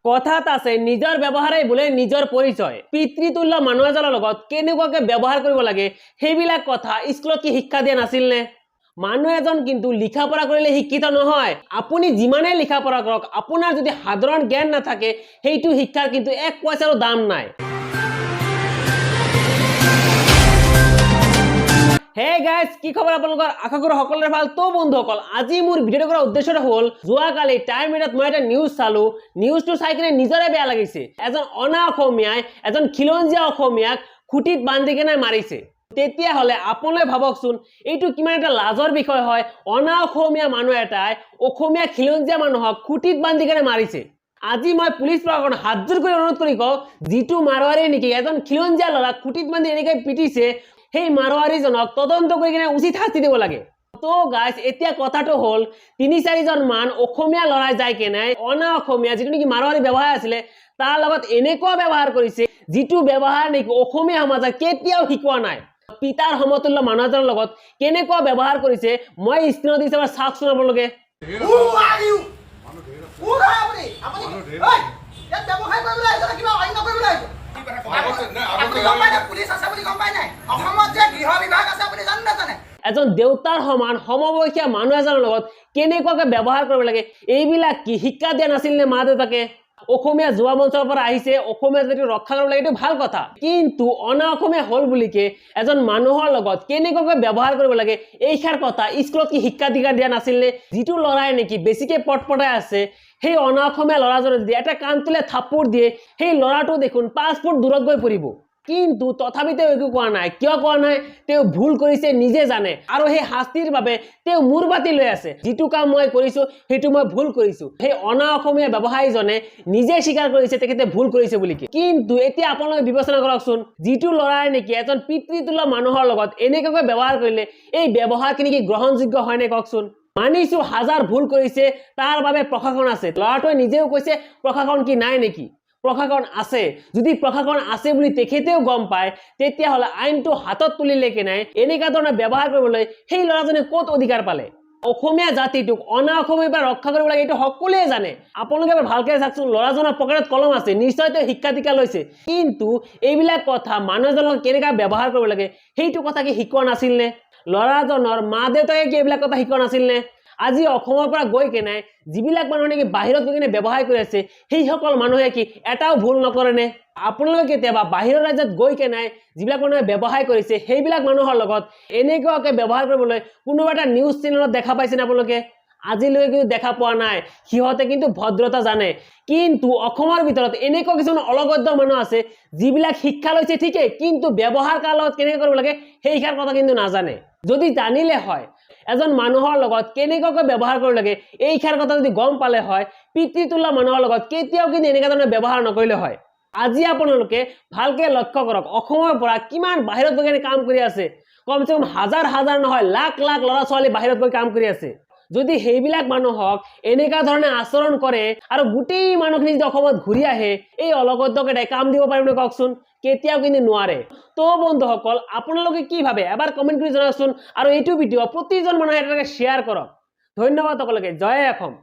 কথাত আছে, নিজৰ ব্যৱহাৰেই বোলে নিজৰ পৰিচয়। পিতৃতুল্য মানুহ এজনৰ লগত কেনেকুৱাকে ব্যৱহাৰ কৰিব লাগে, সেইবিলাক কথা স্কুলত কি শিক্ষা দিয়া নাছিল নে? মানুহ এজন কিন্তু লিখা পঢ়া কৰিলে শিক্ষিত নহয়। আপুনি যিমানেই লিখা পঢ়া কৰক, আপোনাৰ যদি সাধাৰণ জ্ঞান নাথাকে, সেইটো শিক্ষাৰ কিন্তু এক পইচাৰো দাম নাই। হে গাইজ, কি খবৰ আপোনালোকৰ? আশা কৰোঁ সকলোৰে ভাল। তো বন্ধুসকল, আজি মোৰ ভিডিঅ'টো কৰাৰ উদ্দেশ্যটো হ'ল, যোৱাকালি টাইম 8ত মই এটা নিউজ চালো। নিউজটো চাই কিনে নিজৰে বেয়া লাগিছে। এজন অনা অসমীয়াই এজন খিলঞ্জীয়া অসমীয়াক খুটিত বান্ধি কেনে মাৰিছে। তেতিয়াহ'লে আপোনালোকে ভাবকচোন, এইটো কিমান এটা লাজৰ বিষয় হয়। অনা অসমীয়া মানুহ এটাই অসমীয়া খিলঞ্জীয়া মানুহক খুটিত বান্ধি কেনে মাৰিছে। আজি মই পুলিচ প্ৰশাসন হাতযোৰ কৰি অনুৰোধ কৰি কওঁ, যিটো মাৰোৱাৰী নেকি এজন খিলঞ্জীয়া ল'ৰাক খুটিত বান্ধি এনেকৈ পিটিছে, সেই মাৰোৱাৰীজনক তদন্ত কৰি কিনে উচিত শাস্তি দিব লাগে। তো গাইজ, এতিয়া কথাটো হ'ল, তিনি চাৰিজন মান অসমীয়া ল'ৰাই যাই কেনে অনা অসমীয়া যিটো নেকি মাৰোৱাৰী ব্যৱহাৰ আছিলে, তাৰ লগত এনেকুৱা ব্যৱহাৰ কৰিছে, যিটো ব্যৱহাৰ নেকি অসমীয়া সমাজত কেতিয়াও শিকোৱা নাই। পিতাৰ সমতুল্য মানুহ এজনৰ লগত কেনেকুৱা ব্যৱহাৰ কৰিছে, মই স্ক্ৰীণত দিছে, এবাৰ চাওকচোন আপোনালোকে। Who are you? কোন হয় আপুনি? আপুনি ঐ, ইয়াত ব্যৱসায় কৰিবলৈ আহিছে নে কিবা অন্য কৰিবলৈ আহিছে? আপুনি গম পাই নাই পুলিচ আছে বুলি? গম পাই নাই অসমত যে গৃহ বিভাগ আছে? আপুনি জানে নাজানে? এজন দেউতাৰ সমান সমবয়সীয়া মানুহ এজনৰ লগত কেনেকুৱাকে ব্যৱহাৰ কৰিব লাগে, এইবিলাক কি শিক্ষা দিয়া নাছিল নে মা দেউতাকে? অসমীয়া যুৱ মঞ্চৰ পৰা আহিছে, অসমীয়া জাতিটো ৰক্ষা কৰিব লাগে, এইটো ভাল কথা। কিন্তু অনা অসমীয়া হ'ল বুলিকে এজন মানুহৰ লগত কেনেকুৱাকৈ ব্যৱহাৰ কৰিব লাগে, এইষাৰ কথা স্কুলত কি শিক্ষা দীক্ষা দিয়া নাছিল নে? যিটো ল'ৰাই নেকি বেছিকে পটপটাই আছে, সেই অনা অসমীয়া ল'ৰাজনে যদি এটা কাণ তুলে থাপোৰ দিয়ে, সেই ল'ৰাটো দেখোন 5 ফুট দূৰত গৈ পৰিব। কিন্তু তথাপি তেওঁ একো কোৱা নাই। কিয় কোৱা নাই? তেওঁ ভুল কৰিছে নিজে জানে আৰু সেই শাস্তিৰ বাবে তেওঁ মূৰ পাতি লৈ আছে। যিটো কাম মই কৰিছো, সেইটো মই ভুল কৰিছো। সেই অনা অসমীয়া ব্যৱসায়ীজনে নিজে স্বীকাৰ কৰিছে তেখেতে ভুল কৰিছে বুলি। কিন্তু এতিয়া আপোনালোকে বিবেচনা কৰকচোন, যিটো ল'ৰাই নেকি এজন পিতৃতুল্য মানুহৰ লগত এনেকুৱাকৈ ব্যৱহাৰ কৰিলে, এই ব্যৱহাৰখিনি কি গ্ৰহণযোগ্য হয়নে কওকচোন? মানিছো হাজাৰ ভুল কৰিছে, তাৰ বাবে প্ৰশাসন আছে। ল'ৰাটোৱে নিজেও কৈছে। প্ৰশাসন কি নাই নেকি? প্ৰশাসন আছে। যদি প্ৰশাসন আছে বুলি তেখেতেও গম পায়, তেতিয়াহ'লে আইনটো হাতত তুলিলে কেনে এনেকুৱা ধৰণৰ ব্যৱহাৰ কৰিবলৈ সেই ল'ৰাজনে ক'ত অধিকাৰ পালে? অসমীয়া জাতিটোক অনা অসমীয়াৰ পৰা ৰক্ষা কৰিব লাগে, এইটো সকলোৱে জানে। আপোনালোকে এবাৰ ভালকে চাওকচোন, ল'ৰাজনৰ পকেটত কলম আছে, নিশ্চয় তেওঁ শিক্ষা দীক্ষা লৈছে। কিন্তু এইবিলাক কথা, মানুহ এজনৰ কেনেকুৱা ব্যৱহাৰ কৰিব লাগে, সেইটো কথা কি শিকোৱা নাছিল নে? ল'ৰাজনৰ মা দেউতাকে কি এইবিলাক কথা শিকোৱা নাছিল নে? আজি অসমৰ পৰা গৈ কেনে যিবিলাক মানুহ নেকি বাহিৰত গৈ কেনে ব্যৱসায় কৰি আছে, সেইসকল মানুহে কি এটাও ভুল নকৰেনে? আপোনালোকে কেতিয়াবা বাহিৰৰ ৰাজ্যত গৈ কেনে যিবিলাক মানুহে ব্যৱসায় কৰিছে, সেইবিলাক মানুহৰ লগত এনেকুৱাকৈ ব্যৱহাৰ কৰিবলৈ কোনোবা এটা নিউজ চেনেলত দেখা পাইছেনে আপোনালোকে? আজিলৈকে কিন্তু দেখা পোৱা নাই। সিহঁতে কিন্তু ভদ্ৰতা জানে। কিন্তু অসমৰ ভিতৰত এনেকুৱা কিছুমান অলগদ্য মানুহ আছে, যিবিলাক শিক্ষা লৈছে ঠিকেই, কিন্তু ব্যৱহাৰ কাৰ লগত কেনেকৈ কৰিব লাগে, সেইষাৰ কথা কিন্তু নাজানে। যদি জানিলে হয়, এজন মানুহৰ লগত কেনেকুৱাকৈ ব্যৱহাৰ কৰিব লাগে, এইষাৰ কথা যদি গম পালে হয়, পিতৃতুল্য মানুহৰ লগত কেতিয়াও কিন্তু এনেকুৱা ধৰণৰ ব্যৱহাৰ নকৰিলে হয়। আজি আপোনালোকে ভালকে লক্ষ্য কৰক, অসমৰ পৰা কিমান বাহিৰত গৈ কেনে কাম কৰি আছে। কমচে কম হাজাৰ হাজাৰ নহয়, লাখ লাখ ল'ৰা ছোৱালী বাহিৰত গৈ কাম কৰি আছে। যদি সেইবিলাক মানুহক এনেকুৱা ধৰণে আচৰণ কৰে আৰু গোটেই মানুহখিনি যদি অসমত ঘূৰি আহে, এই অলগদ্যকেইটাই কাম দিব পাৰিবনে কওকচোন? কেতিয়াও কিন্তু নোৱাৰে। তো বন্ধুসকল, আপোনালোকে কি ভাবে এবাৰ কমেণ্ট কৰি জনাওকচোন আৰু এইটো ভিডিঅ' প্ৰতিজন মানুহে এটাকে শ্বেয়াৰ কৰক। ধন্যবাদ সকলোকে। জয় অসম।